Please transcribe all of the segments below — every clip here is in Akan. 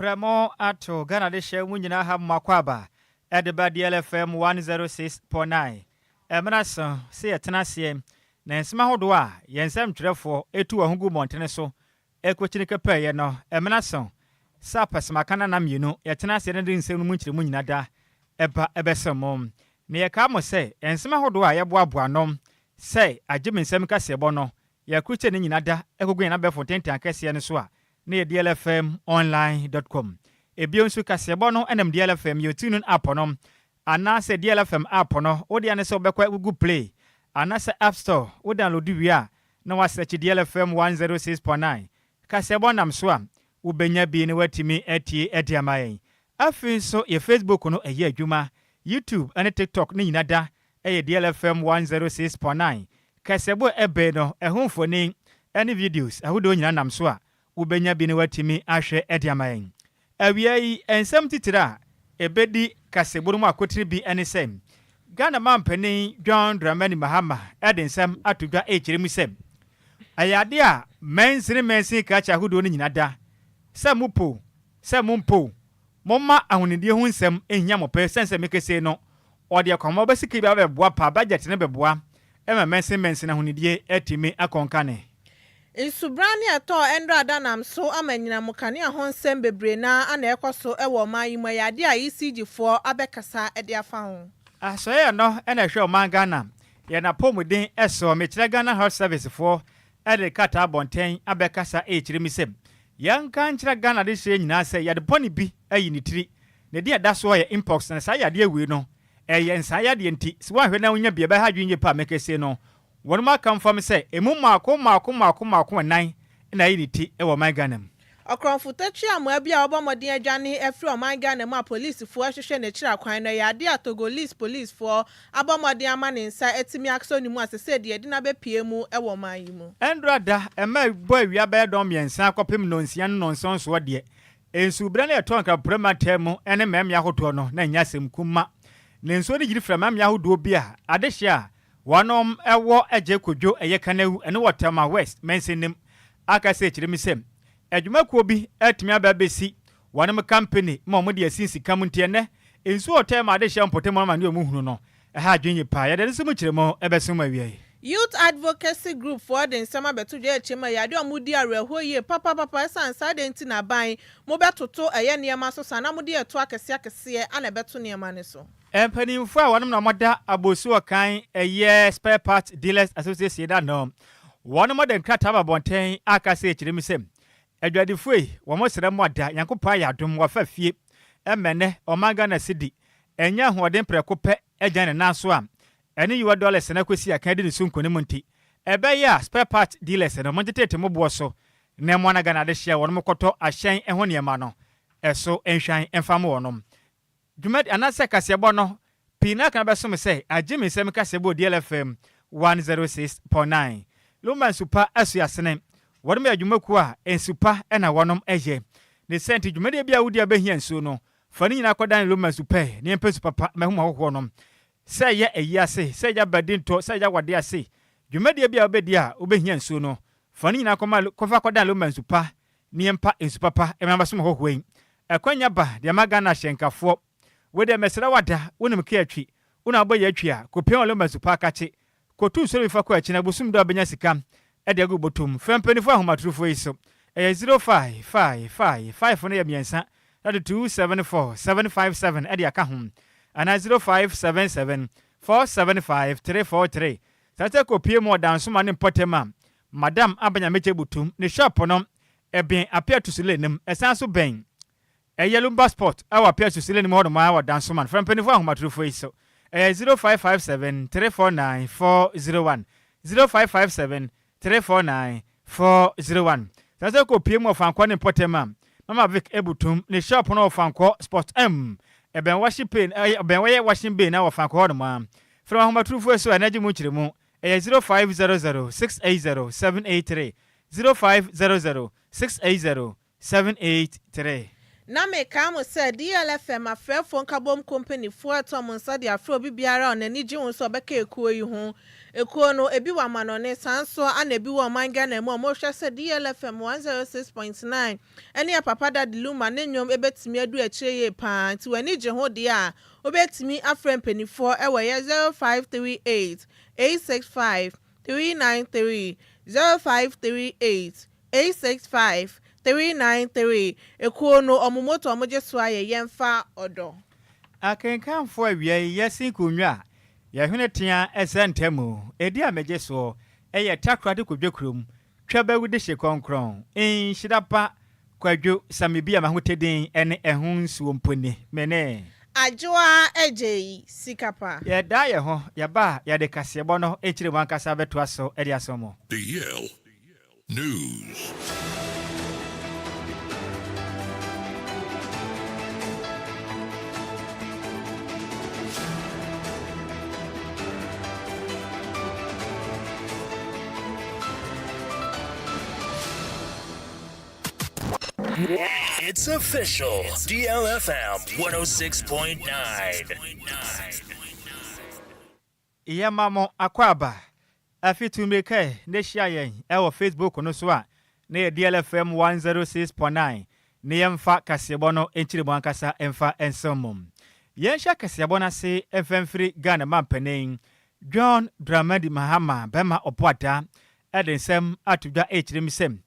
Prɛmo ato Ghana de hyɛ mu nyinaa ha mmakɔ aba ɛde ba DLFM 106.9. Ɛmena so sɛ yɛtena aseɛ na nsɛm ahodoɔ a yɛn nsɛmtwerɛfoɔ ɛtu wɔn ho gu mmɔntene so ɛkɔkyini kɛpɛɛyɛ no, ɛmena so sɛ apɛsɛmaka nana mmienu yɛtena aseɛ no de nsɛm no mu nkyerɛmu nyina da ɛba ɛbɛsɛ mo. Na yɛkaa mo sɛ nsɛm ahodoɔ a yɛboaboa no sɛ agye me nsɛm kaseɛbɔ no, yɛakrukyɛ ne nyina da ɛkɔgu yɛn abɛfo ntentan kɛseɛ no so a ne yɛ dlfmonline.com. Ebio nso, kaseɛbɔ no ɛnam DLFM yɛ TuneIn app no anaasɛ DLFM app no. Wode ane sɛ wobɛkɔ Google Play anaasɛ App Store, wo download wie a na wasearch DLFM 106.9. Kaseɛbɔ nam so a wobɛnya bi na watumi atie adi ama yɛn. Afei nso, yɛ Facebook no ɛyɛ adwuma, YouTube ne TikTok ne nyina da ɛyɛ DLFM 106.9. Kaseɛbɔ ɛbɛn no, ɛho mfonin ne videos ahodoɔ nyinaa nam so a wobɛnya bi na watumi ahwɛ ɛde ama yɛn. Awia yi, nsɛm titire a ɛbɛdi kaseɛbɔ no mu akotiri bi ne sɛ Ghana mampanin John Dramani Mahama ɛde nsɛm ato dwa ɛrekyerɛ mu sɛ ɛyɛ ade a mansini mansini krakye ahodoɔ no nyina da sɛ mopo sɛ mompo momma ahonidie ho nsɛm nhia mo pɛ sɛn sɛ mekese no, ɔde akwammɔ bɛsika bi abɛboa pa budget no bɛboa ɛma mansini mansini ahonidie atumi akɔnkane. Nsubran ne ɛtɔɔ ɛndrada nam so ama anyinam kanea ho nsɛm bebree na ana ɛkɔ so ɛwɔ ɔman yi mu. Ɛyɛ adeɛ a ECG foɔ abɛkasa de afa ho. Asɔeɛ no ɛna ɛhwɛ ɔman Ghana yɛn apɔmuden ɛsɔ, mekyerɛ Ghana Health Service foɔ, ɛde krataa abɔnten abɛkasa ɛrekyerɛ mi sɛ yɛnka nkyerɛ Ghana de hyɛ nyinaa sɛ yɛde bɔne bi ayi ne tiri ne de ɛda soɔ yɛ mpox, na saa yadeɛ wei no ɛyɛ nsaa yadeɛ, nti sɛ woanhwɛ na wonya bi, ɛbɛha adwene yie pa. Mɛkɛsie no, wɔn mu aka mfam sɛ emu mmaako mmaako mmaako mmaako ɛnan na ayi ne ti ɛwɔ ɔman Ghana mu. Ɔkorɔmfo tɛtwi amoa bi a ɔbɔ mmɔden adwane afiri ɔman Ghana mu a polisifoɔ ahwehwɛ n'akyiri akwan no, ɛyɛ adeɛ a Togolese polisifoɔ abɔ mmɔden ama ne nsa atumi asɔ ne mu a sɛsɛ deɛ ɛde n'abɛpie mu wɔ ɔman yi mu. Ɛndora da ɛma bɔ awia bɛyɛ 3:30 kɔpem 6:00 no 7:00 soɔ deɛ, nsubra no yɛtɔ nkrapora mantam mu ne mmeammea ahodoɔ no na nyɛ asɛm kuma, na nsuo no yiri fira mmeammea ahodoɔ bi a adehye a wɔnom ɛwɔ agye kodwo ɛyɛ Kanawu ɛne wɔ Tema West mansinim aka sɛ kyerɛ mi sɛ adwumakuo bi atumi aba abɛsi wɔnom company ma wɔn de asi sika mu, nti ɛnɛ nsuo ɔtɛ ma adehyɛ mpɔtam ama ne ɔmu hunu no ɛha adwene yi paa. Yɛde ne nso mu kyerɛ mu ɛbɛso mu awia yi. Youth Advocacy Group foɔ de nsɛm abɛto dwa akyire mu ɛyɛ adeɛ a wɔdi awerɛhoɔ yie papapapa, ɛsiane saa de nti na aban mobɛtoto ɛyɛ nneɛma so sa na mode ɛto akɛseɛ akɛseɛ ana ɛbɛto nneɛma no so. Mpanimfoɔ a wɔnom na wɔda abosu ɔkan ɛyɛ Spare Part Dealers Association da no, wɔnom de nkrataa ba abɔnten aka sɛ kyerɛ mu sɛ adwadifoɔ yi wɔn srɛ mu ada Nyankopɔn ayɛ adom wɔfa fie ɛmɛnɛ ɔman Ghana cedi ɛnyɛ ahoɔden prɛko pɛ agya ne nan so a ɛne yiwa dollars na kɔsi aka di ne so nkonim, nti ɛbɛyɛ a spare part dealers no montetete mo boɔ so na mmoa na Ghana de hyɛ wɔnom kɔtɔ ahyɛn ho nneɛma no ɛso nhwan mfa mo wɔnom dwumadi anaasɛ kaseɛbɔ no pii na kan bɛsom sɛ agye me nsɛm kaseɛbɔ DLFM 106.9. Loma Nsupa asuasene, wɔnom yɛ adwumakuo a nsupa ɛna wɔnom ɛyɛ ne sɛ, nti dwumadie bi a wodi a bɛhia nsuo no, fa ne nyinaa kɔdan Loma Nsupa ne yɛmpɛ nsu papa mahu ahohoɔ nom sɛ ɛyɛ ayi ase, sɛ ɛyɛ abadi ntɔ, sɛ ɛyɛ awade ase, dwumadie bi a wobɛdi a wobɛhia nsuo no, fa ne nyinaa kɔma kɔfa kɔdan Loma Nsupa ne yɛmpa nsu papa ɛma bɛsom ahohoɔ yi. Ɛkwanya ba deɛ ma Ghana hyɛnkafoɔ wode mɛsrɛ wada wonim ka atwi wona wobɛyɛ atwi a kɔpia wɔ Loma Nsupa akakye kɔtu nsuo no bi fa kɔ akyi na bosom do a bɛnya sika ɛde agu bɔtɔm. Fɛ mpanimfoɔ ahomatorofoɔ yi so, ɛyɛ 0555 5 no yɛ 3 na de 274 757 ɛde aka ho anaa 0577 475 343. Saa sɛ kɔpie mu ɔdansoma ne mpɔtam a Madam Abanyamegye Butum ne shop no ɛbɛn Apia Tusule nim, ɛsan so bɛn ɛyɛ Lumba Sport ɛwɔ Apia Tusule nim hɔ nom a wɔ Dansoman. Frɛ mpanimfoɔ ahomatorofoɔ yi so, ɛyɛ 0557 349 401, 0557 349 401. Saa sɛ kɔpie mu ɔfankɔ ne mpɔtam a Mama Vic Ebutum ne shop no ɔfankɔ Sport M, ɛbɛn washing pain, ɛyɛ ɛbɛn wɔyɛ washing bay na wɔ fankɔ hɔ nom a frɛ ahomatorofoɔ so a ɛnagye mu kyerɛ mu, ɛyɛ 0500 680 783, 0500 680 783. Na meka mo sɛ DLFM afrɛfoɔ nkabom companyfoɔ ɛtɔ mo nsa de afrɛ obi biara a ɔn'ani gye ho sɛ ɔbɛka ekuo yi ho. Ekuo no, ebi wɔ amanɔne, saa nso ara na ebi wɔ ɔman Ghana mu a wɔrehwɛ sɛ DLFM 106.9 ne yɛ papa Daddy Lumba ne nnwom bɛtumi adu akyire yie pa ara. Nti w'ani gye ho deɛ a, wobɛtumi afrɛ mpaninfoɔ wɔ yɛ 0538 865 393, 0538 865 393. Ekuo no, wɔn motto a wɔgye so ara yɛ Yɛmfa Ɔdɔ. Akenkanfoɔ awia yi yɛsen konnwa a yɛhwene tea ɛsɛ ntamu ɛdi a megye soɔ ɛyɛ Takoradi Kodwo kurom Twa bɛwu dehye kɔnkrɔn nhyira pa Kwadwo Samibi a m'ahotɛ din ɛne ɛho nsuo mpo ni me ne. Adwoa Adjei sika pa. Yɛdaa yɛn ho, yɛba a yɛde kaseɛbɔ no nkyerɛmu ankasa bɛtoa so de asom mo. The Yale News. It's official. DLFM 106.9. Yɛma mo akwaaba. Afi tu mmirika ɛ na hyia yɛn wɔ Facebook no so a na yɛ DLFM 106.9 na yɛmfa kaseɛbɔ no nkyerɛmu ankasa mfa nsom mo. Yɛnhyɛ kaseɛbɔ no ase mfa mfiri Ghana mampanin John Dramani Mahama bɛma Ɔboada de nsɛm ato dwa rekyerɛ mu sɛ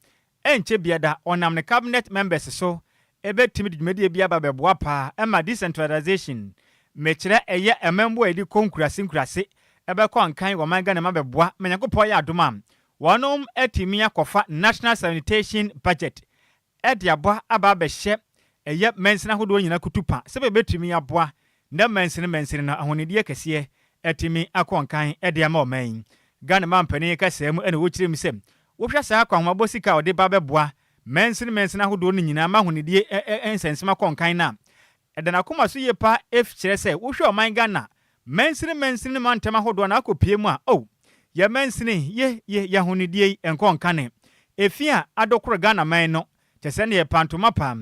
ɛnkyɛ biada ɔnam ne cabinet members so bɛtumi de dwumadie bi aba abɛboa paa ma decentralization, mekyerɛ ɛyɛ amambuo a yɛde kɔ nkurase nkurase ɛbɛkɔ nkan wɔ ɔman Ghana mu abɛboa ma Nyankopɔn yɛ adom a wɔnom atumi akɔfa National Sanitation Budget de aboa aba abɛhyɛ ɛyɛ mansini ahodoɔ nyinaa kutupa sɛdeɛ ɛbɛtumi aboa na mansini mansini no ahonidie kɛseɛ atumi akɔ nkan de ama ɔman yi. Ghana mampanin kasaa mu na ɔkyerɛ mu sɛ wohwɛ saa akwanhomabɔ sika a ɔde ba bɛboa mansini mansini ahodoɔ no nyinaa ma ahonidie nsɛnsɛm akɔ nkan no a, ɛda n'akoma so yie paa ef kyerɛ sɛ wohwɛ ɔman Ghana mansini mansini ne mantam ahodoɔ no akɔpie mu a, oh, yɛ mansini ye ye yɛ ahonidie yi nkɔ nkane. Efi a adokoro Ghana man no kyɛ sɛ ɛneɛ pantoma paa.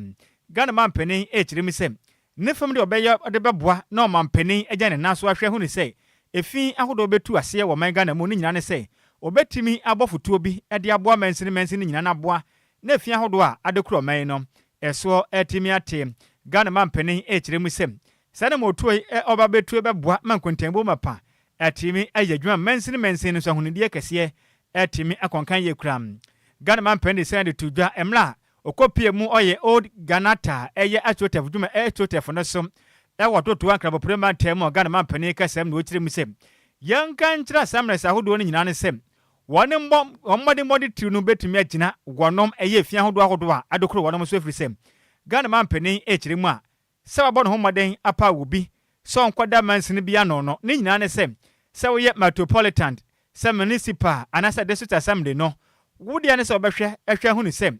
Ghana mampanin rekyerɛ mu sɛ ne fam deɛ ɔbɛyɛ de bɛboa na ɔmampanin agya ne nan so ahwɛ ahunu sɛ efi ahodoɔ bɛtu aseɛ wɔ ɔman Ghana mu no nyinaa ne sɛ ɔbɛtumi abɔ fotoɔ bi de aboa mansini mansini nyinaa na aboa na efi ahodoɔ a adokoro ɔman yi no ɛsoɔ atumi ate. Ghana mampanin rekyerɛ mu sɛ saa na motuo yi ɔba bɛtuo bɛboa ma nkontanbuo mapa atumi ayɛ adwuma mansini mansini no nso ahonidie kɛseɛ atumi akɔnkan yie koraa. Ghana mampanin de sɛn de to dwa mmerɛ a ɔkɔpie mu ɔyɛ Old Ghana ta ɛyɛ AstroTurf dwuma AstroTurf no so ɛwɔ Dodowa Nkrabopre mantam mu a Ghana mampanin kasam na ɔkyerɛ mu sɛ yɛnka nkyerɛ assemblies ahodoɔ no nyinaa ne sɛ wɔn mmɔ wɔn mmɔdemmɔ de tiri no bɛtumi agyina wɔnom ɛyɛ fie ahodoɔ ahodoɔ a adokoro wɔnom so ɛfiri sɛ Ghana mampanin ɛkyerɛ mu a sɛ wabɔ ne ho mmɔden apa wo bi sɛ ɔnkɔda mansini bi ano no ne nyinaa ne sɛ sɛ woyɛ metropolitan sɛ municipal anaasɛ district assembly no wo deɛ ne sɛ wobɛhwɛ ɛhwɛ hunu sɛ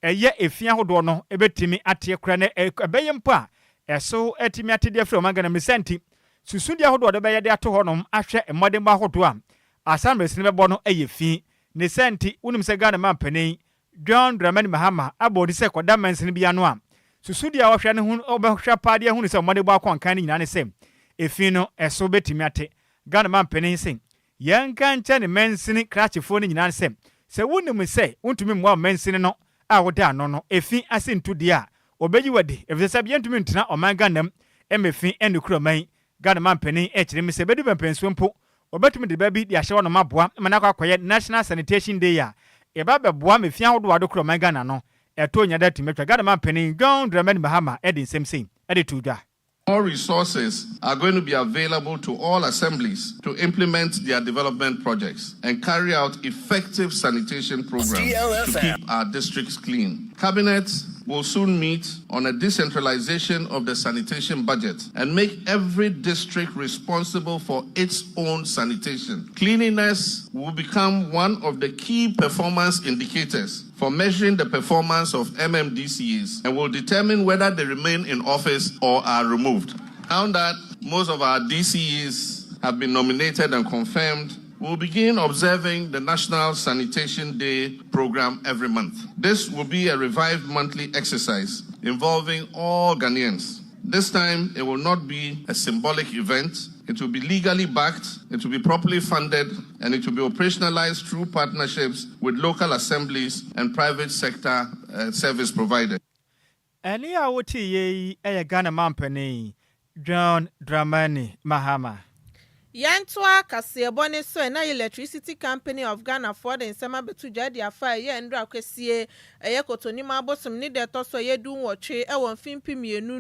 ɛyɛ efi ahodoɔ no ɛbɛtumi ateɛ kora na ɛbɛyɛ mpo a ɛso atumi ate deɛ afiri ɔman Ghana mu sɛ nti susudie ahodoɔ de bɛyɛ de ato hɔnom ahwɛ mmɔdenbɔ ahodoɔ a assemblies no bɛbɔ no ɛyɛ fi ne sɛ nti wonim sɛ Ghana mampanin John Dramani Mahama abɔ odi sɛ kɔda mansini bi ano a susudie a wɔhwɛ no ho wɔbɛhwɛ paa de ahunu sɛ mmɔdenbɔ akɔnkan no nyinaa ne sɛ efi no ɛso bɛtumi ate. Ghana mampanin sɛ yɛnka nkyɛ ne mansini krakyefoɔ no nyinaa sɛ sɛ wonim sɛ wontumi mmoa mansini no a woda ano no efi ase ntu deɛ a wɔbɛyi wadi efisɛ sɛ yɛntumi ntena ɔman Ghana mu ɛma efi ɛne kura ɔman Ghana mampanin ɛkyerɛ mu sɛ bɛdu mpɛmpɛnsoɔ mpo wɔbɛtumi de ba bi de ahyɛ wɔnom aboa ma no akɔ akɔyɛ National Sanitation Day a yɛba bɛboa ma efi ahodoɔ a adokora ɔman Ghana no ɛtɔ nyada tumi atwa. Ghana mampanin John Dramani Mahama ɛde nsɛm sei ɛde to dwa. More resources are going to be available to all assemblies to implement their development projects and carry out effective sanitation programs to keep our districts clean. Cabinet will soon meet on a decentralization of the sanitation budget and make every district responsible for its own sanitation. Cleanliness will become one of the key performance indicators for measuring the performance of MMDCAs and will determine whether they remain in office or are removed. Now that most of our DCEs have been nominated and confirmed, we'll begin observing the National Sanitation Day program every month. This will be a revived monthly exercise involving all Ghanaians. This time, it will not be a symbolic event. It will be legally backed, it will be properly funded, and it will be operationalized through partnerships with local assemblies and private sector service providers. Ɛnne a woteeɛ yi yɛ Ghana mampanin John Dramani Mahama. Yɛntoa kaseɛbɔ no so ɛ, na Electricity Company of Ghana foɔ de nsɛm abɛto dwa de afa ɛyɛ nnora kwasie, ɛyɛ Kotonim abosom ne da ɛtɔ so ɛyɛ 18 ɛwɔ mfe 2025 no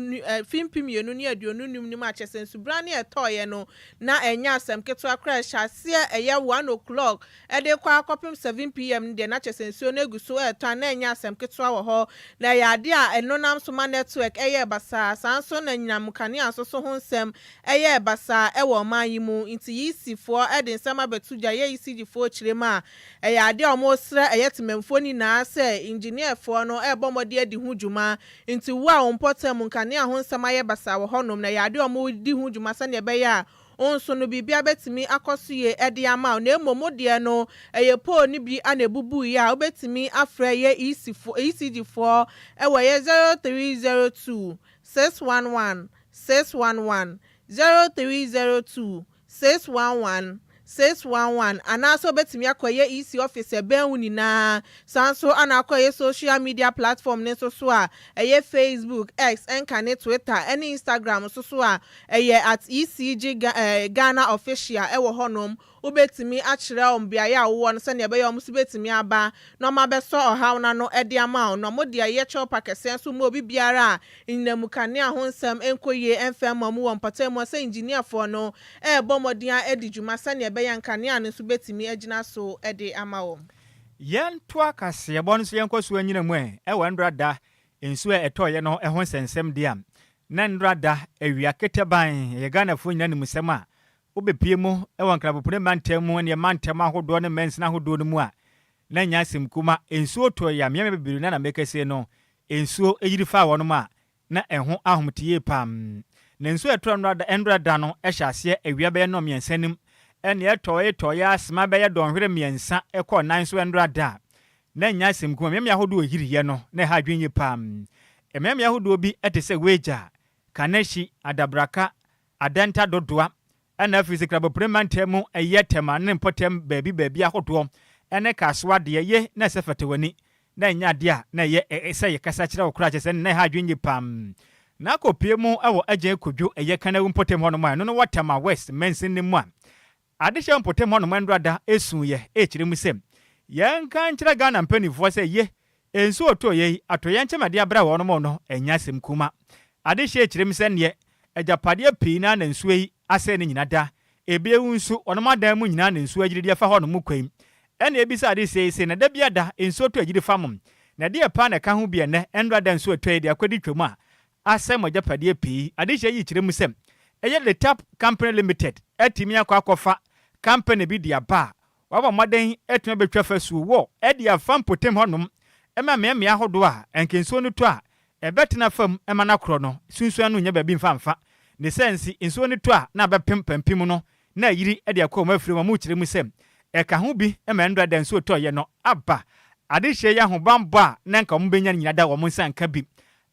mu a kyerɛ sɛ nsubura ne ɛtɔɔeɛ no na ɛnyɛ asɛm ketewa koraa. Ɛhyɛ aseɛ ɛyɛ 1 o'clock ɛde kɔ akɔpem 7 p.m. no deɛ, na kyerɛ sɛ nsuo no egu so ɛretɔ a na ɛnyɛ asɛm ketewa wɔ hɔ, na ɛyɛ adeɛ a ɛno nam so ma network ɛyɛ basaa. Saa nso na nyinam kanea nso so ho nsɛm ɛyɛ basaa ɛwɔ ɔman yi mu. Nti EC foɔ ɛde nsɛm abɛto dwa, yɛ ECG foɔ kyerɛ mu a ɛyɛ adeɛ a wɔresrɛ ɛyɛ temamfoɔ nyinaa sɛ engineerfoɔ no ɛrebɔ mmɔden adi ho dwuma. Nti wo a wɔn mpɔtam nkanea ho nsɛm ayɛ basaa wɔ hɔnom na ɛyɛ adeɛ a wɔredi ho dwuma sɛnea ɛbɛyɛ a nso no biribi abɛtumi akɔ so yie ɛde ama wo. Na mmom deɛ no ɛyɛ pole no bi ana ebubu yie a, wobɛtumi afrɛ yɛ EC fo ECG foɔ ɛwɔ yɛ 0302 611 611, 0302 611 611, anaasɛ wobɛtumi akɔyɛ EC office ɛbɛn wo nyinaa. Saa nso ana akɔyɛ social media platform ne nso so a ɛyɛ Facebook, X, ɛnka ne Twitter ɛne Instagram nso so a ɛyɛ @EcgGhana official ɛwɔ hɔnom. Wobɛtumi akyerɛ wɔn beaeɛ a wowɔ no sɛnea ɛbɛyɛ wɔn nso bɛtumi aba na wɔn abɛsɔ ɔhaw n'ano de ama wo. Na wɔn de ayɛ kyɛw pa kɛseɛ nso mu obi biara a nyinamu kanea ho nsɛm nkɔ yie mfɛn ma mu wɔ mpɔtam mu sɛ engineerfoɔ no ɛrebɔ mmɔden adi dwuma sɛnea ɛbɛyɛ nkanea no nso bɛtumi agyina so de ama wɔn. Yɛntoa kaseɛbɔ no so, yɛnkɔ so anyina mu ɛ ɛwɔ ndora da nsuo a ɛtɔɔyɛ no ho nsɛnsɛm deɛ a na ndora da awia keteban ɛyɛ Ghanafoɔ nyinaa nim sɛm a wobɛpie mu ɛwɔ Nkrabopone mantam mu ne mantam ahodoɔ ne mansini ahodoɔ no mu a na nya asɛm kuma. Nsuo tɔɔ yɛ a mmeammea bebree na mɛkɛseɛ no nsuo yiri faa wɔnom a na ɛho ahomte pam. Na nsuo ɛtɔ ndora da no ɛhyɛ aseɛ awia bɛyɛ 3:30 nim, ɛne ɛtɔɔ tɔɔ yɛ asema bɛyɛ dɔnhwere 3 ɛkɔɔ 4 so ndora da na nya asɛm kuma. Mmeammea ahodoɔ yiriiɛ no na ɛha adwene yie pam. Mmeammea ahodoɔ bi ɛte sɛ Wagya, Kaneshie, Adabraka, Adenta Dodoa, ɛna afiri sɛ Krabopere mantam mu ɛyɛ Tɛma ne mpɔtam baabi baabi ahodoɔ ɛne Kasoa deɛ ye na ɛsɛ fɛtɛ w'ani na ɛnyɛ adeɛ a na ɛyɛ sɛ yɛkasa kyerɛ wo koraa kyɛ sɛ na ɛha adwene yie pam. Na akɔpie mu ɛwɔ Agyan Kodwo ɛyɛ Kanawu mpɔtam hɔnom a ɛno no wɔ Tɛma West mansin no mu a adehyɛ mpɔtam hɔnom ɛndoada ɛsuiɛ ɛkyerɛ mu sɛ yɛnka nkyerɛ Ghana mpanimfoɔ sɛ ye nsuo ɔtɔ yɛ yi atɔyɛ nkyɛmɛde abrɛ wɔn no ɛnyɛ asɛm kuma. Adehyɛ kyerɛ mu sɛ neɛ agyapadeɛ pii na na nsuo yi asɛe no nyina da ebi ewu nso ɔnom adan mu nyinaa na nsuo agyiri deɛ fa hɔ nom kwan. Ɛna ebisa ade sei sei na da bi ada nsuo tɔ agyiri fa mo na deɛ paa na ɛka ho bi. Ɛnɛ ɛnora da nsuo tɔ yi de akɔdi twam a asɛe mo agyapadeɛ pii. Adehyɛ yi kyerɛ mu sɛ ɛyɛ Letap Company Limited atumi akɔ akɔfa company bi de aba a wabɔ mmɔden atumi abɛtwa fasuo wɔ ɛde afa mpɔtam hɔnom ɛma mmeammea ahodoɔ a nkensuo no tɔ a ɛbɛtena fam ɛma n'akorɔ no sunsuan no nyɛ baabi mfa mfa ne sɛ nsi nsuo no tɔ a na abɛpem pampim no na ayiri de akɔ wɔn afiri mu. Kyerɛ mu sɛ ɛka ho bi ma ndora da nsuo tɔɔyɛ no aba adehyɛ yi ahobanbɔ a na nka wɔn bɛnya no nyina da wɔn nsa nka bi.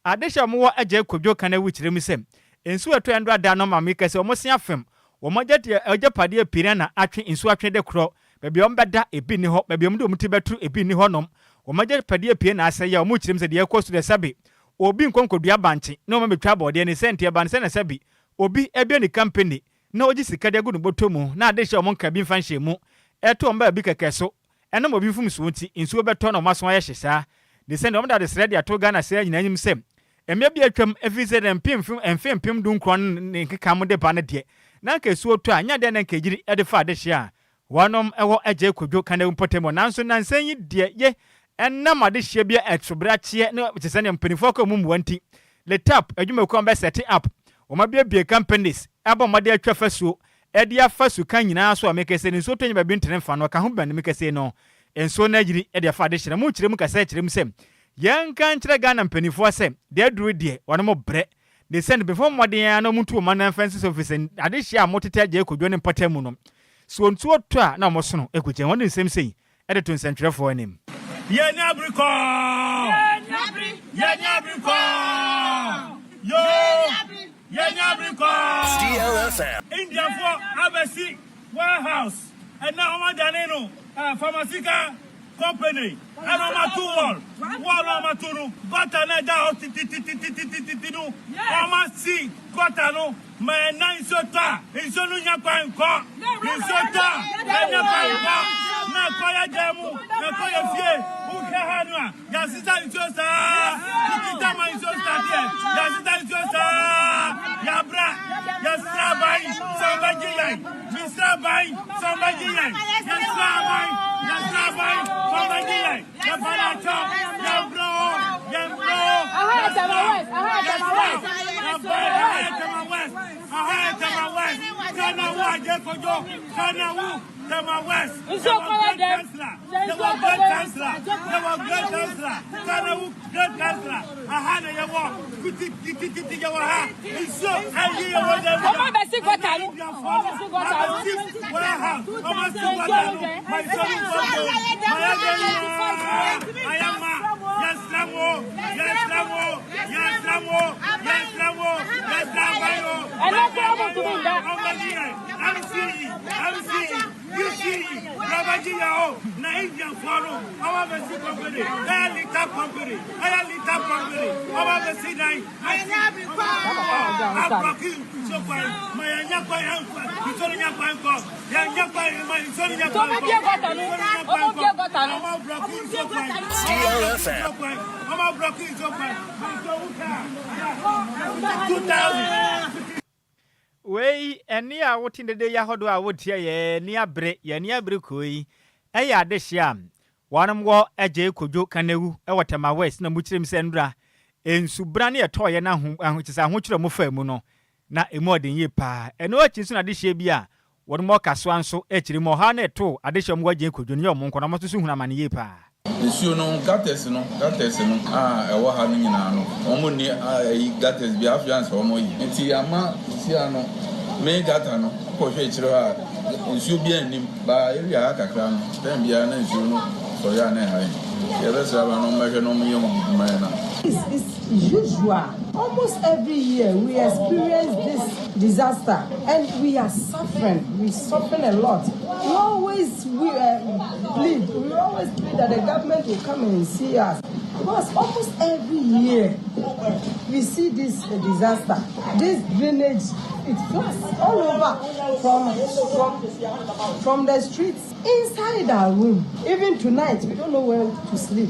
Adehyɛ a wɔwɔ Agya Kodwo kan awu kyerɛ mu sɛ nsuo ɛtɔ ndora da no maame kɛsɛ wɔn se afam wɔn agyapadeɛ pii na atwe nsuo atwe de korɔ. Baabi a wɔn bɛda ebi ni hɔ, baabi a wɔn de wɔn ti bɛturu ebi ni hɔ nom. Wɔn agyapadeɛ pii na asɛ yɛ wɔn kyerɛ mu sɛ deɛ ɛkɔ so deɛ sɛbi obi nkɔnkɔdua bankye na wɔn abɛtwa abɔdeɛ ne sɛ nteɛ ba ne sɛ na sɛbi obi ebie ne company na ogye sika de agu ne bɔtɔ mu na ade hyɛ wɔn nka bi mfa nhyɛ mu ɛto wɔn baabi kɛkɛ so ɛnam obi mfomsoɔ nti nsuo bɛtɔ na wɔn aso ayɛ hye saa de sɛ wɔn de adesrɛ de ato Ghana sɛ nyinaa anim sɛ mmea bi atwam ɛfiri sɛ dɛ mpem mfe 19,000 ne nkeka mu de ba no deɛ na nka nsuo tɔ a nya deɛ na nka egyiri ɛde fa adehyɛ a wɔnom ɛwɔ Agya Kodwo Kanawu mpɔtam hɔ. Nanso nansan yi deɛ ye ɛnam adehyeɛ bi a ɛtobrɛakyeɛ ne te sɛ nea mpanimfoɔ akɔ mu mmua nti Letap adwumakuo a wɔbɛset up wɔn abiebie companies abɔ mmɔden atwa fasuo ɛde afa suka nyinaa so a mekɛsɛ ne nsuo tɔ nya baabi ntene mfa no ɔka ho bɛn. Mekɛsɛ no nsuo no agyiri ɛde afa adehyɛ na mu kyerɛ mu kasa kyerɛ mu sɛ yɛnka nkyerɛ Ghana mpanimfoɔ sɛ deɛ aduru deɛ wɔn mo brɛ ne sɛ mpanyinfoɔ mmɔden a na wɔn ntu wɔn anan fɛn sɛ ofisɛ adehyɛ a wɔtete Agya Kodwo ne mpɔtam mu no so nsuo tɔ a na wɔn sono egu wɔn de nsɛm sɛyi ɛde to nsɛntwerɛfoɔ anim. Yɛnyɛ abiri kɔɔ, yɛnyɛ abiri kɔɔ, yoo, yɛnyɛ abiri kɔɔ. DLFM. India. Indiafoɔ abɛsi warehouse ɛnɛ wɔn adane no pharmaceutical company ɛna wɔn ato wall. Wall na wɔn ato no, gutter na ɛda hɔ titititititi no, wɔn asi gutter no ma ɛna nsuo tɔ a, nsuo no nya kwan nkɔ. Nsuo tɔ a, ɛnya kwan nkɔ na ɛkɔ yɛ dan mu, ɛkɔ yɛ fie. Wohwɛ ha no a, yɛasesa nsuo saa titita ma nsuo stateɛ, yɛasesa nsuo saa. Yɛabrɛ, yɛsrɛ aban sɛ ɔbɛgye yɛn. Mesrɛ aban sɛ ɔbɛgye yɛn. Yɛsrɛ aban, yɛsrɛ aban sɛ ɔbɛgye yɛn. Yɛfa no akyɛw, yɛbrɛ o, yɛmbrɛ o. Yɛsrɛ, yɛsrɛ, yɛbrɛ. Aha yɛ Tema West, aha yɛ Tema West. Kana wo agye kojo, kana wo Tema West. Yɛwɔ great councillor, yɛwɔ great councillor, yɛwɔ great councillor. Kana wo great councillor. Aha na yɛwɔ kuti kitikiti, yɛwɔ ha. Nsuo ayi yɛwɔ dɛm. Ọmọ bẹ sí gutter no. Ọmọ bẹ sí gutter no. Warehouse, ọmọ sí gutter no. Ma nsuo no nkɔ so. Ma yɛ dɛ nyinaa. Ayɛ ma. Yɛsrɛ mo, yɛsrɛ mo, yɛsrɛ mo, yɛsrɛ mo, yɛsrɛ aban o. Ẹnna kúrò mo tún mi dá. Ɔmbɛgye yɛn. MCE, MCE, DCE, yɛbɛgye yɛn o. Na Indiafoɔ no, ɔmo abɛsi company, ɛyɛ litter company, ɛyɛ litter company, ɔmo abɛsi dan. Ablock nsuo kwan, ma yɛnyɛ kwan ɛnkɔ, nsuo no nyɛ kwan kɔ, yɛnyɛ kwan, ma nsuo no nyɛ kwan Ọmọ kɔ. bie gutter no. Nsuo no nyɛ kwan Ọmọ bie kɔ. gutter no. Ɔmo ablock nsuo kwan, ɔmo DLFM. ablock nsuo kwan, ɔmo ablock nsuo kwan. Ma nsuo wo kaa, 2000. Wei ɛne a wote dede yi ahodoɔ a wotie, yɛ ani abere, yɛn ani abere. Kuro yi ɛyɛ adehye a wɔnom wɔ Agye Kodwo Kanewu ɛwɔ Tema West na mu kyerɛ mu sɛ ndura nsubra ne ɛtɔɔyɛ no aho aho kyerɛ sɛ ahokyerɛ mu faa mu no na emu ɔden yie paa. Ɛno akyi nso na adehyeɛ bi a wɔnom wɔ Kasoa nso akyiri mu ɔhaw na ɛtoo adehyeɛ mu wɔ Agye Kodwo no yɛ ɔmo nkɔ na ɔmo nso so hunu amane yie paa. Nsuo no, gutters no a ɛwɔ ha no nyinaa no, wɔn ni ayi gutters bi afei ansa wɔn yi nti ama sia no main gutter no kɔhwɛ akyire hɔ a, nsuo bi anim baa area ha kakra no, time biara na nsuo no sɔre a na ɛha yi. Yɛbɛsrɛ aba na wɔmmɛhwɛ na wɔnyɛ ho biribi ma yɛn na. It's usual. Almost every year we experience this disaster and we are suffering. We suffering a lot. We always we plead. We always plead that the government will come and see us because almost every year we see this disaster. This drainage, it floods all over from the streets inside our room. Even tonight, we don't know where to sleep.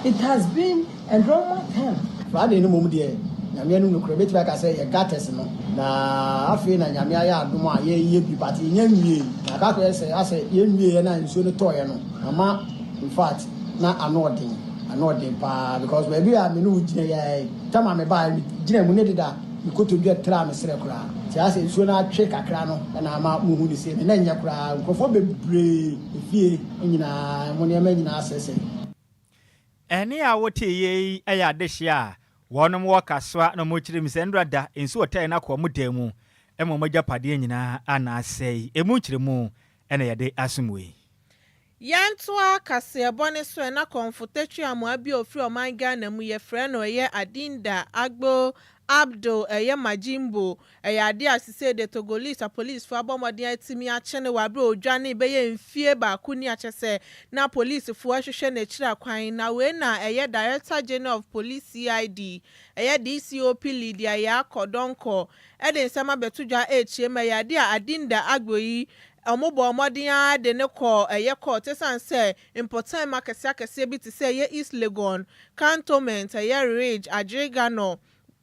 It has been a normal time. Friday no mom deɛ, Nyame anim nokorɛ, bɛtumi aka sɛ yɛ gutters no na afei na Nyame ayɛ adom a yɛyɛ bi, but yɛnya nwie na aka akɔyɛ sɛ asɛ yɛnwieɛ na nsuo no tɔɔyɛ no ama. In fact, na ano ɔden, ano ɔden paa, because baabi a me ne wo gyina yɛ tam a mebaa gyina mu ne deda me kotodwe tra me serɛ koraa, nti asɛ nsuo no atwe kakra no ɛna ama muhu ne sɛ ne na nyɛ koraa. Nkurɔfoɔ bebree efie nyinaa mo nneɛma nyinaa sɛsɛ. Ɛne a wote yie yi yɛ adehyeɛ a wɔnom wɔ Kasoa na ɔmo kyerɛ mu sɛ ndura da nsuo ɔtɛɛ no akɔ ɔmo dan mu ɛma ɔmo agyapadeɛ nyinaa anaasɛe. Emu nkyerɛmu ɛna yɛde asom wei. Yɛntoa kaseɛbɔ ne so. Ɛna kɔnfo amoa bi a ofiri ɔman Ghana mu, yɛfrɛ no ɛyɛ Adinda Agbo Abdul ɛyɛ Majimbo, ɛyɛ adeɛ a sise de Togolese apolisifoɔ abɔ mmɔden atumi akye no wɔ abere odwane bɛyɛ mfie 1 ni akyɛ sɛ na polisifoɔ ahwehwɛ n'akyiri akwan. Na wei na ɛyɛ Director General of Police CID, ɛyɛ DCOP Lydia Yaa Kɔ Donkor, ɛde nsɛm abɛto dwa ɛrekyerɛ mu. Ɛyɛ adeɛ a Adinda Agbo yi, ɔmo bɔ ɔmɔden ara de ne kɔ ɛyɛ court ɛsan sɛ mpɔtam akɛseɛ akɛseɛ bi te sɛ ɛyɛ East Legon, Cantonment, ɛyɛ Ridge, Adjiringanor,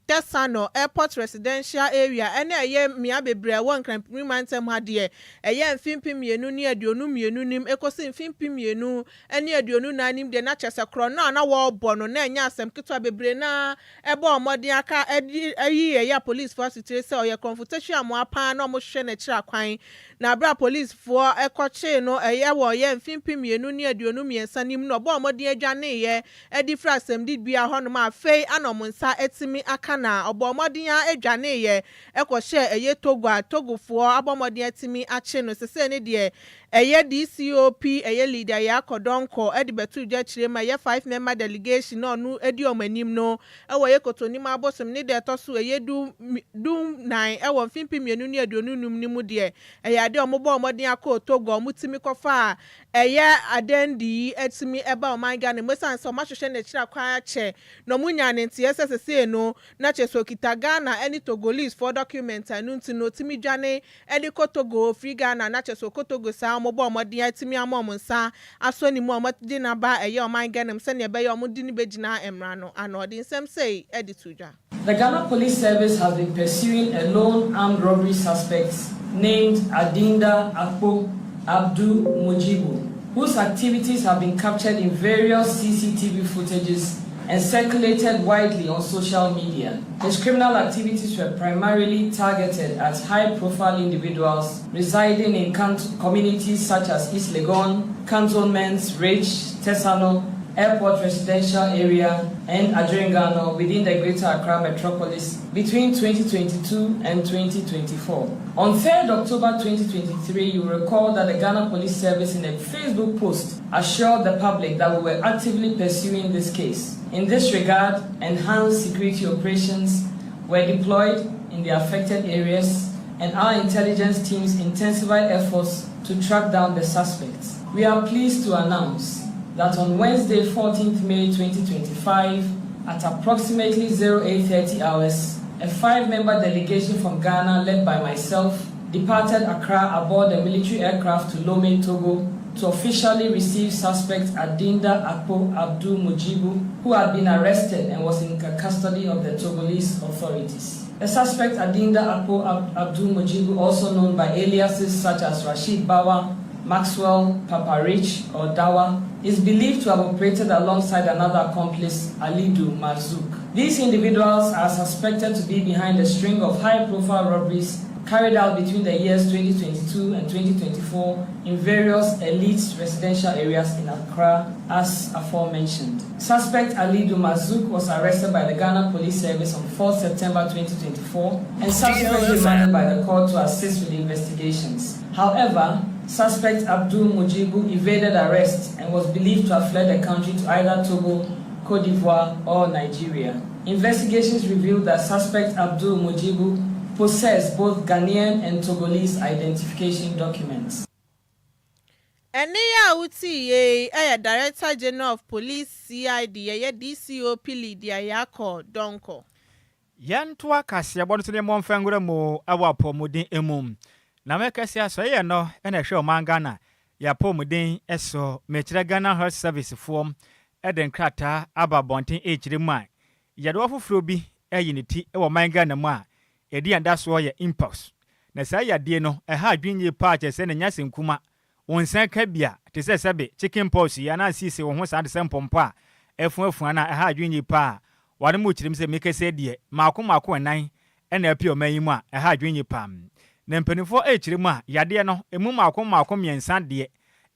Tesano, Airport Residential Area ɛne ɛyɛ mmea bebree a ɛwɔ Nkrampiri mantam ha deɛ, ɛyɛ mfe 2022 nim ekosi mfe 2024 nim deɛ, na kyerɛ sɛ korɔ no a na wɔrebɔ no na ɛnyɛ asɛm ketewa. Bebree na ɛbɔ ɔmɔden aka ɛdi ɛyi ɛyɛ apolisifoɔ asotire sɛ ɔyɛ korɔmfo tɛhwi amoa paa na ɔmo hwehwɛ n'akyiri akwan. Na abere a polisifoɔ ɛkɔkyee no ɛyɛ wɔ ɛyɛ mfe 2023 nim na ɔbɔ ɔmɔden adwaneeɛ ɛde firi asɛmdibea hɔnom a afei ana ɔmo nsa ɛtumi aka. aka no a, ɔbɔɔ mmɔden ara dwaneeɛ kɔhyɛɛ ɛyɛ Togo a Togofoɔ abɔ mmɔden atumi akye no. Sesei no deɛ ɛyɛ DCOP ɛyɛ leader Yaa Kɔdɔnkɔ de bɛtoo dwa kyerɛ mu a ɛyɛ five member delegation na ɔno di wɔn anim no wɔ ɛyɛ Kotonim abosom ne da ɛtɔ so ɛyɛ du du-nan wɔ mfe 2025 no mu deɛ ɛyɛ adeɛ a wɔbɔɔ mmɔden akɔɔ Togo a wɔtumi kɔfaa ɛyɛ adɛn de yi atumi ba ɔman Ghana mu ɛsiane sɛ wɔahwehwɛ no akyiri akwan akyɛ na wɔnyaa ne nteɛ sɛ sesei no na kyerɛ sɛ ɔkita Ghana ne Togolese foɔ document a ɛno nti no ɔtumi dwane de kɔ Togo ɔfiri Ghana na kyerɛ sɛ ɔkɔ Togo saa wɔbɔɔ mmɔden atumi ama wɔn nsa asɔ ne mu a wɔde no aba ɛyɛ ɔman Ghana mu sɛdeɛ ɛbɛyɛ a wɔde no bɛgyina mmara no ano. Ɔde nsɛm sei de too dwa. The Ghana Police Service has been pursuing a known armed robbery suspect named Adinda Akpo Abdu Mujibu, whose activities have been captured in various CCTV footages and circulated widely on social media. His criminal activities were primarily targeted at high-profile individuals residing in communities such as East Legon, Cantonments, Ridge, Tesano, Airport Residential Area, and Adjiringanor within the Greater Accra Metropolis between 2022 and 2024. On 3rd October 2023, you recall that the Ghana Police Service in a Facebook post assured the public that we were actively pursuing this case. In this regard, enhanced security operations were deployed in the affected areas and our intelligence teams intensified efforts to track down the suspects. We are pleased to announce that on Wednesday, 14th May 2025, at approximately 0830 hours, a five-member delegation from Ghana led by myself departed Accra aboard a military aircraft to Lome, Togo, to officially receive suspect Adinda Akpo Abdul Mujibu, who had been arrested and was in custody of the Togolese authorities. The suspect Adinda Akpo Abdul Mujibu, also known by aliases such as Rashid Bawa, Maxwell, Papa Rich, or Dawa, is believed to have operated alongside another accomplice, Alidu Marzouk. These individuals are suspected to be behind a string of high-profile robberies carried out between the years 2022 and 2024 in various elite residential areas in Accra, as aforementioned. Suspect Alidu Marzouk was arrested by the Ghana Police Service on 4 September 2024 and subsequently remanded by the court to assist with the investigations. However, suspect Abdul Mujibu evaded arrest and was believed to have fled the country to either Togo, Cote d'Ivoire, or Nigeria. Investigations revealed that suspect Abdul Mujibu possessed both Ghanaian and Togolese identification documents. Ɛnne yi a wotii yei yɛ Director General of Police CID ɛyɛ DCOP Lydia Yakor Donkor. Yɛntoa kaseɛbɔ no so ne mmɔ mfa nwura mu wɔ apɔwmuden mu. Na mɛkɛse asɔeyɛ no na ɛhwɛ ɔman Ghana yɛ apɔwmuden so. Mekyerɛ Ghana Health Service foɔ de nkrataa aba abɔnten rekyerɛ mu a yadewa foforɔ bi ayi ne ti wɔ ɔman Ghana mu a ɛdi yɛn adasoɔ yɛ Mpox. Na saa yadeɛ no ɛha adwene yie paa kyerɛ sɛ na ɛnyɛ asɛnkuma. Wo nsa ka bi a, te sɛ sɛbe chicken pox yi anaa siesie wo ho saa te sɛ mpɔmpɔ a afuafua no a ɛha adwene yie paa. Wɔde mo kyerɛ mu sɛ mekɛsɛ deɛ mmaako mmaako nnan na apue ɔman yi mu a ɛha adwene yie paa. Na mpanimfoɔ rekyerɛ mu a yadeɛ no ɛmu mmaako mmaako mmiɛnsa deɛ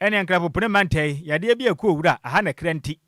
ɛne Nkrapopone mantai yadeɛ bi a ɛkɔ owura aha na kra nti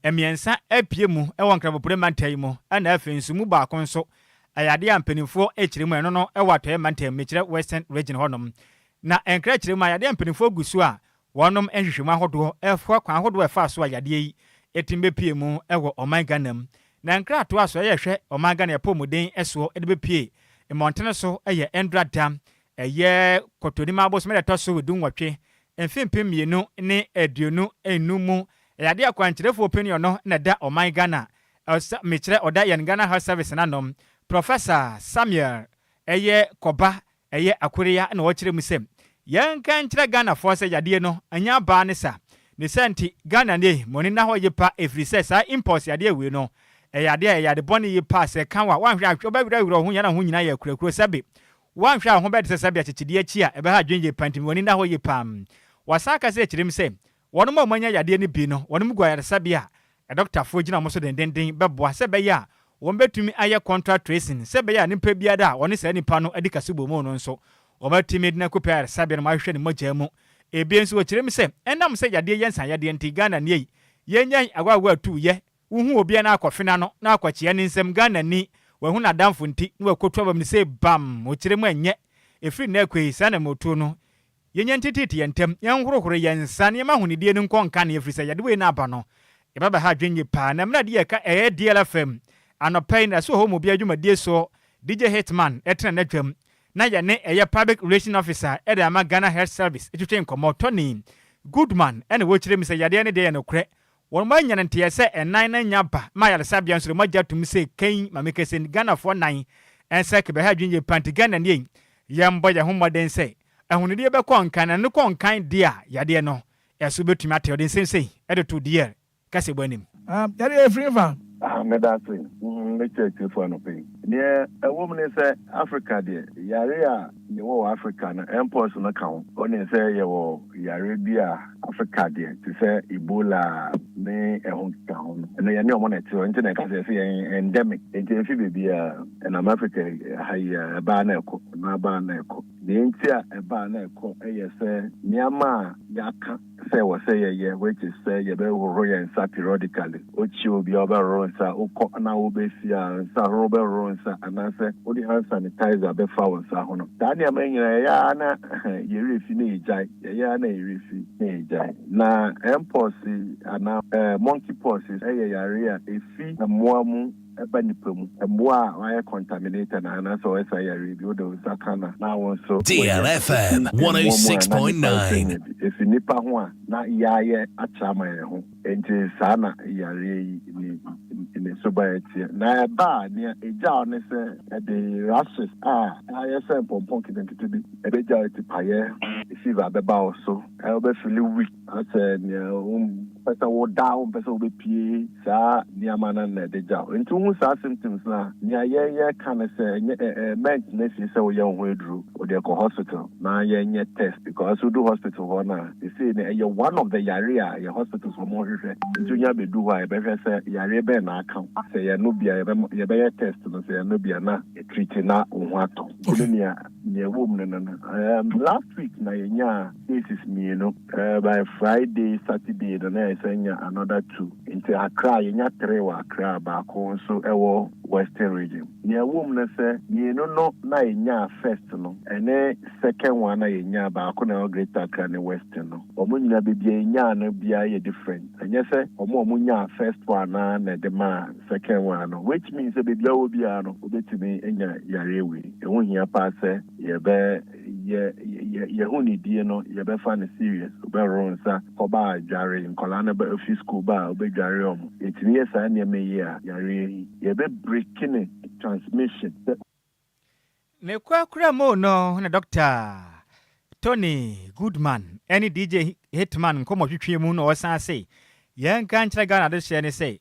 mmiɛnsa apue mu wɔ Nkrapopone mantai mu ɛna afei nso mu baako nso ɛyɛ adeɛ a mpanimfoɔ rekyerɛ mu ɛno no wɔ atɔeɛ mantam mekyerɛ Western Region hɔnom. Na nkra kyerɛ mu a yadeɛ a mpanimfoɔ gu so a wɔnom nhwehwɛmu ahodoɔ ɛfa kwan ahodoɔ a ɛfaa so a yadeɛ yi tumi bɛpue mu wɔ ɔman Ghana mu. Na nkratoɔ a so ɛyɛ hwɛ ɔman Ghana apɔmuden soɔ de bɛpue mmɔntene so yɛ Ndra da ɛyɛ Kɔtɔnim abosome da ɛtɔ so du-nwɔtwe mfe 2025 mu. Ɛyɛ adeɛ a kwankyerɛfoɔ panin ɔno na ɛda ɔman Ghana ɔsa mekyerɛ ɔda yɛn Ghana Health Service no anom Professor Samuel ɛyɛ Kɔba Ɛyɛ akoreya na ɔkyerɛ mu sɛ yɛnka nkyerɛ Ghanafoɔ sɛ yadeɛ no nyɛ abaa ne sa. Ne saa nti Ghana nie mo ani nna hɔ ye pa ɛfiri sɛ saa impulse yadeɛ wei no ɛyɛ adeɛ a ɛyɛ ade bɔne ye pa sɛ ɛka wo a woanhwɛ a wobɛwerɛwerɛ wo ho nyɛ na ho nyinaa yɛ akurakuro sɛbe woanhwɛ a wo ho bɛyɛ te sɛ sɛbe akyekyedeɛ akyi a ɛbɛha adwene ye pa nti mo ani nna hɔ ye pa. Wasan akasa akyerɛ mu sɛ wɔnom a wɔanya yadeɛ no bi no wɔnom gu ayaresabea a Adɔkotafoɔ gyina wɔn so dendenden bɛboa sɛ ɛbɛyɛ a wɔbɛtumi ayɛ contract tracing sɛ ɛbɛyɛ a nipa biara a ɔne saa nipa no adi kasobɔ no nso wɔbɛtumi de no akɔpue ayaresabea no mu ahwehwɛ ne mogya mu. Ebien nso wɔkyerɛ mu sɛ ɛnam sɛ yadeɛ yɛ nsanyadeɛ nti Ghana nie yi yɛnyan agoagoa atu yɛ wohu obi a na akɔfe n'ano na akɔkyea ne nsam Ghana ni Wahu n'adamfo nti na wakotu abam no sei bam! Ɔkyerɛ mu ɛnyɛ. Ɛfiri nnɛ rekɔ yi, saa na motuo no. Yɛnyɛ nteteete yɛn ntam, yɛnhorohoro yɛn nsa na yɛmma ahonidie no nkɔ nkane ɛfiri sɛ yɛde wei no aba no, yɛba bɛha adwene yie paa. Na mmerɛ a deɛ yɛka ɛyɛ DLFM anɔpa yi na ɛso wɔ hɔ ma obiara dwumadie soɔ, DJ Hitman tena n'adwam na yɛne ɛyɛ Public Relation Officer de ama Ghana Health Service twetwe nkɔmmɔ, Tony Goodman na wɔkyerɛ mu sɛ yadeɛ no deɛ yɛ nokorɛ, Wɔn anya no nteɛ sɛ ɛnan na nya ba ma ayaresabea nso de wɔagye atom sɛ kan ma mekɛsɛ ni Ghanafoɔ nan nsa kɛbɛha adwene yie paa nti Ghana nie yɛmbɔ yɛn ho mmɔden sɛ ahonidie bɛkɔ nkan na ɛno kɔ nkan deɛ a yadeɛ no ɛso bɛtumi ate ɔde nsɛm sei de too DR kaseɛbɔ anim. Ah, yadeɛ ɛfiri hefa? Ah, meda ase. Mekyɛ atiefo anɔpa yi. Neɛ ɛwɔ mu ne sɛ, Africa deɛ, yare a yɛwɔ wɔ Africa no, mpox no ka ho. Wonim sɛ yɛwɔ yare bi a Africa deɛ, te sɛ Ebola ne ɛho nkekaho no, ɛno yɛne wɔn na ɛte hɔ, nti na yɛka sɛ yɛse yɛn endemic. Nti ɛmfi baabiara, ɛnam Africa ha yi a, ɛba a na ɛkɔ, ɛno aba a na ɛkɔ. Deɛ nti a ɛba a na ɛkɔ yɛ sɛ nneɛma a yɛaka sɛ ɛwɔ sɛ yɛyɛ which is sɛ yɛbɛhohoro yɛn nsa periodically, wokyi obi a wobɛhohoro nsa, wokɔ na wobɛfie a nsa horo wobɛhohoro nsa anaasɛ wode hand sanitizer bɛfa wo nsa ho no, saa nneɛma yi nyinaa yɛyɛ ara na yɛn werɛ fi na yɛgyae, yɛyɛ ara na yɛn werɛ fi na yɛgyae. Na mpox anaa monkey pox yɛ yareɛ a ɛfi mmoa mu ba nnipa mu. Mmoa a wɔayɛ contaminated anaasɛ wɔyɛ saa yareɛ bi, wode wo nsa ka no a, na wo nso woanya. DLFM Ɛfi mmoa mu a na nnipa nso 106.9. anya bi. Ɛfi nnipa ho a na yɛayɛ akyɛ ama yɛn ho. Enti saa na yareɛ yi ne ne suban teɛ. Na ɛba a, nea ɛgyaw ne sɛ ɛde rashes a ayɛ sɛ mpɔmpɔ nketenkete bi ɛbɛgyaw atipaeɛ, fever bɛba wo so, wobɛfili weak. Asɛ nea wompɛ sɛ woda, wompɛ sɛ wobɛpue, saa nneɛma no na ɛde gya wo. Nti wohu saa symptoms no a, nea yɛn yɛka ne sɛ ɛnyɛ ɛ ɛ mɛntena fie sɛ woyɛ wo ho aduro, wodeɛ kɔ hospital na yɛnyɛ test because wodu hospital hɔ no a, seesei no ɛyɛ one of the yareɛ a yɛ hospitals wɔn hwehwɛ. Nti wonya bɛdu hɔ a yɛbɛhwɛ sɛ yareɛ bɛn na aka wo, sɛ ɛyɛ ɛno bi a yɛbɛma yɛbɛyɛ test no, sɛ ɛyɛ ɛno bi a na yɛtreat na wo ho atɔ. Nti no nea nea ɛwɔ mu no no no. Um, last week na yɛnyaa Cases mienu by Friday, Saturday no na yɛsan nya another two. Nti Accra yɛnya three wɔ Accra, baako nso ɛwɔ Western region. Nea ɛwɔ mu ne sɛ mienu no na yɛnyaa first no ɛne second one na yɛnyaa baako na ɛwɔ Greater Accra ne Western no. Wɔn nyinaa baabi a yɛnyaa no biara yɛ different. Ɛnyɛ sɛ wɔn a wɔnyaa first one no ara na ɛde maa second one no which means sɛ baabi a wowɔ biara no wobɛtumi anya yareɛ wei. Ɛho hia paa sɛ yɛbɛ Yɛ yɛ yɛ ho nidie no yɛbɛfa no serious wobɛhoro nsa kɔba a dware nkwadaa no ba fi school ba a wobɛdware wɔn yɛtumi yɛ saa nneɛma yi a yareɛ yi yɛbɛ breaki ne transmission sɛ. Ne korakora mu no na Dɔkta Tony Goodman ne DJ Hitman nkɔmmɔtwetwe mu na ɔsan se yɛnka nkyerɛ Ghana adehyeɛ ne sɛ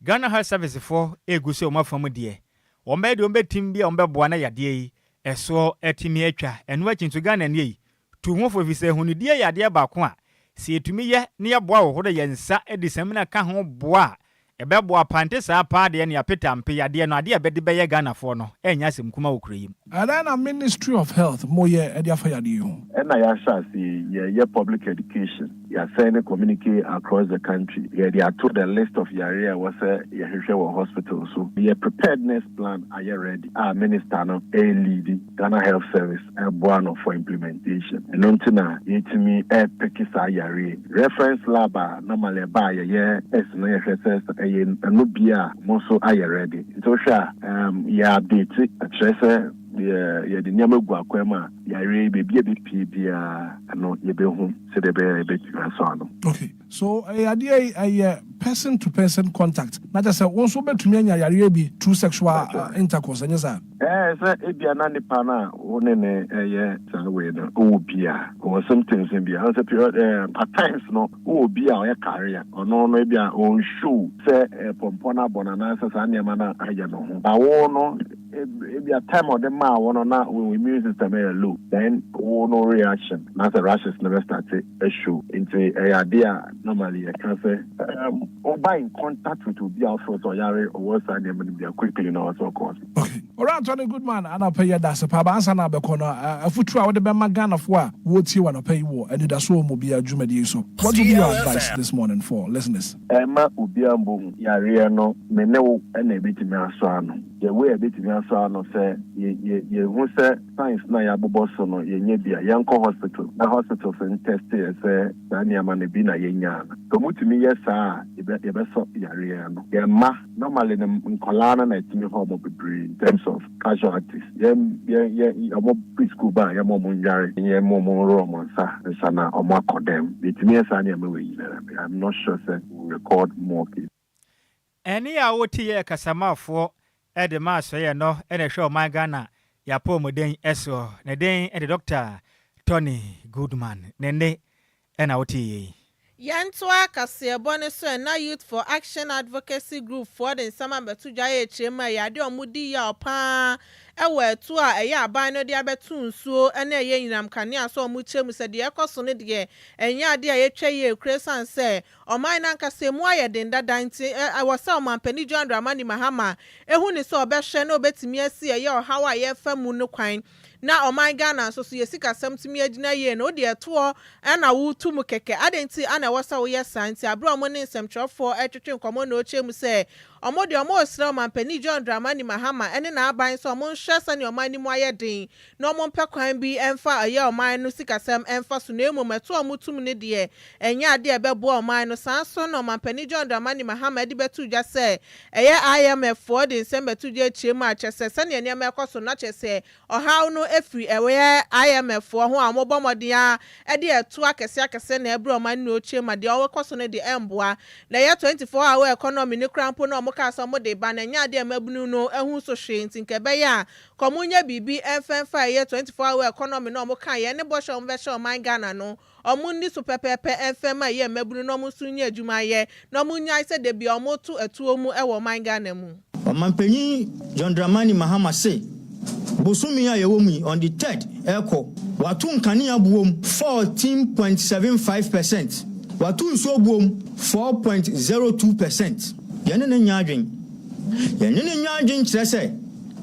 Ghana Health Service foɔ regu so wɔn afa mu deɛ wɔn bɛyɛ deɛ wɔn bɛtim bi a wɔn bɛboa na yadeɛ yi ɛsoɔ atumi atwa. Ɛno akyi nso Ghana nie yi tu ho fo efisɛ ahunidie yɛ adeɛ baako a sɛ yɛtumi yɛ na yɛboa wɔ hɔ dɛ yɛn nsa de samina ka ho boa a ɛbɛboa paa nte saa paa deɛ nea Peter Mpe yadeɛ no adeɛ a ɛbɛde bɛyɛ Ghanafoɔ no ɛnyɛ asɛm kuma wɔ kuro yi mu. Ɛdɛn na Ministry of Health moyɛ de afa yadeɛ yi ho? Ɛna yɛahyɛ aseɛ yi, yɛreyɛ public education, yɛasɛne communique across the country, yɛde ato the list of yareɛ a ɛwɔ sɛ yɛhwehwɛ wɔ hospital so. Yɛ preparedness plan ayɛ ready a minister no releadi, Ghana Health Service reboa no for implementation. Ɛno nti na yɛtumi repeke saa yareɛ yi. Reference lab a normally ɛba a yɛyɛ test no yɛhwɛ sɛ ɛyɛ ɛno bi a, wɔn nso ayɛ ready. Nti wohwɛ a, yɛ update, ɛkyerɛ sɛ yɛde nneɛma gu akwan mu a, yareɛ yi baabi a ɛbɛpue biara no yɛbɛhu sɛdeɛ ɛbɛyɛ a yɛbɛtumi asɔ ano. Okay, so ɛyɛ adeɛ yi ɛyɛ person to person contact, na kyerɛ sɛ wo nso wobɛtumi anya yareɛ bi through sexual intercourse, ɛnyɛ saa? Ɛɛ sɛ ebia na nipa no a wo ne no ɛyɛ saa wei no ɔwɔ bi a, ɔwɔ symptoms no bi a, sɛ period ɛɛ at times no wowɔ bi a ɔyɛ carrier, ɔno no ebia ɔnshow sɛ pɔmpɔ no abɔ no anaasɛ saa nneɛma no ayɛ no ho, na wo no ebia time a ɔde maa wo no na wo immune system yɛ low, then wo no reaction anaasɛ rashes no bɛ start show, nti ɛyɛ adeɛ a normally yɛka sɛ woba in contact with obi a wo feel sɛ ɔyare ɔwɔ saa nneɛma no bi a quickly na ɔwɔ sɛ ɔkɔ hospital. Okay. Owura Anthony Goodman anɔpa yi yɛda ase paa but ansa na abɛkɔ no afutuo a wode bɛma Ghanafoɔ a wɔretie wo anɔpa yi wɔ Anidasoɔ Wɔ Mu Biara dwumadie yi so, what would be your advice this morning for listeners? Mma obiara mmɔ hu. Yareɛ no, me ne wo na ɛbɛtumi asɔ ano. The way a yɛbɛtumi asɔ ano sɛ yɛhu sɛ signs no a yɛabobɔ so no yɛnya bi a, yɛnkɔ hospital na hospitals ntɛste yɛn sɛ saa nneɛma no bi na yɛnya anaa. Sɛ wɔtumi yɛ saa a, yɛbɛsɔ yareɛ ano. Yɛn mma, normally no nkwadaa no na ɛtumi ha wɔn bebree in terms of casualties. Yɛn, yɛn, yɛn, wɔn firi school ba a, yɛma wɔn nnware, yɛma wɔn nhohoro wɔn nsa ansa na wɔakɔ dɛm. Yɛtumi yɛ saa nneɛma wei nyinaa a, I'm not sure sɛ we will record more cases. Ɛnne a wote yɛ kasamafoɔ de ma asɔeɛ no na ɛhwɛ ɔman Ghana y'apɔwmuden soɔ. Ne din de Dɔkta Tony Goodman. Ne nne na woteeɛ yi. Yɛntoa kaseɛbɔ no so ɛ, na Youth for Action Advocacy Group foɔ de nsɛm abɛto dwa yɛ kyerɛ mu a ɛyɛ adeɛ a wɔdi yaw pa ara wɔ ɛtoɔ a ɛyɛ aban no de abɛto nsuo ne ɛyɛ anyinam kanea so a wɔkyerɛ mu sɛ deɛ ɛrekɔ so no deɛ ɛnyɛ adeɛ a yɛtwa yie kura ɛsiane sɛ Ɔman no ankasa emu ayɛ den dada nti ɛwɔ sɛ Ɔmanpanin John Dramani Mahama hu no sɛ ɔbɛhwɛ na ɔbɛtumi asi ɛyɛ ɔhaw a yɛrefa mu no kwan na ɔman Ghana nso so yɛ sikasɛm tumi agyina yie no wodeɛ ɛtoɔ na woretu mu kɛkɛ adɛn nti na ɛwɔ sɛ woyɛ saa nti aberɛ a wɔn ne nsɛmtwerɛfoɔ retwetwe nkɔmmɔ na ɔkyerɛ mu sɛ wɔn deɛ wɔresrɛ Ɔmanpanin John Dramani Mahama ne n'aban sɛ wɔnhwɛ sɛdeɛ ɔman no mu ayɛ den na wɔmpɛ kwan bi mfa ɛyɛ ɔman no sikasɛm mfa so na mmom ɛto a wɔtum no deɛ ɛnyɛ adeɛ a ɛbɛboa ɔman no. Saa nso na Ɔmanpanin John Dramani Mahama de bɛtoo dwa sɛ ɛyɛ IMF foɔ de nsɛm bɛto dwa akyire mu a kyerɛ sɛ sɛdeɛ nneɛma rekɔ so no na kyerɛ sɛ ɔhaw no firi ɛyɛ IMF foɔ ho a wɔbɔ mmɔden ara de ɛtoɔ akɛseɛ akɛseɛ na ɛbrɛ ɔman no na ɔkyerɛ mu a deɛ ɔrekɔ so no deɛ ɛmmoa na ɛyɛ 24 hour economy no koraa mpo na wɔkaa sɛ wɔde ba no ɛnyɛ adeɛ a mmabunu no ahu so hwee nti nka ɛbɛyɛ a Kɔ mo nyɛ biribi mfa mfa ɛyɛ 24 hour economy no a ɔmo kaeɛ ɛne bɔhyɛ a ɔmo bɛhyɛ ɔman Ghana no ɔmo nni so pɛpɛɛpɛ mfa mma ɛyɛ mmabunu na ɔmo nso nyɛ adwuma nyɛ na ɔmo nyae sɛ dabia ɔmo to atuo mu ɛwɔ ɔman Ghana mu. Ɔmanpanyin John Dramani Mahama se bosome a yɛwɔ mu yi on the third ɛrekɔ wato nkanea buom 14.75 percent, wato nsuo buom 4.02 percent. Yɛne no nyɛ adwen. Yɛne no nyɛ adwen kyerɛ sɛ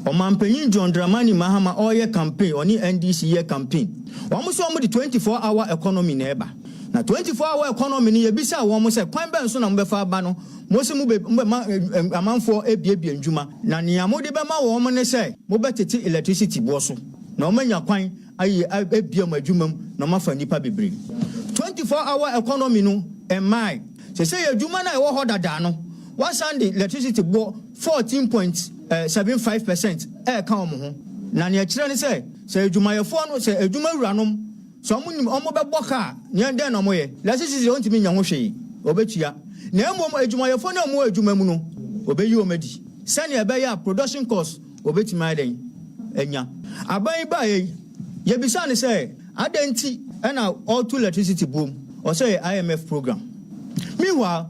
Ɔmanpanyin John Dramani Mahama ɔreyɛ campaign, ɔne NDC yɛ campaign. Wɔn se wɔn de 24 hour economy na ɛba. Na 24 hour economy no yɛbisaa wɔn sɛ kwan bɛn so na mobɛfa aba no, mose mobɛma amanfoɔ abiebie ndwuma. Na nea mode bɛma wɔn ne sɛ mobɛtete electricity boɔ so na wɔanya kwan ayɛ abue wɔn adwuma mu na wɔafa nnipa bebree. 24 hour economy no mmae. Seesei adwuma no a ɛwɔ hɔ dada no, wɔasan de electricity boɔ 14.75 percent reka wɔn ho. Na nea ɛkyerɛ ne sɛ, sɛ adwumayɛfoɔ no, sɛ adwuma wuranom, sɛ wɔnim, wɔbɛbɔ ka a, nea dɛn na wɔyɛ? Electricity deɛ wɔntumi nyɛ ho hwee, wɔbɛtua. Na mmom adwumayɛfoɔ no a wɔwɔ adwuma mu no, wɔbɛyi wɔn adi sɛnea ɛbɛyɛ a production cost wɔbɛtumi ayɛ dɛn anya. Aban yi baeɛ yi, yɛbisaa no sɛ adɛn nti na ɔreto electricity boom? Ɔsɛ ɛyɛ IMF program. Meanwhile,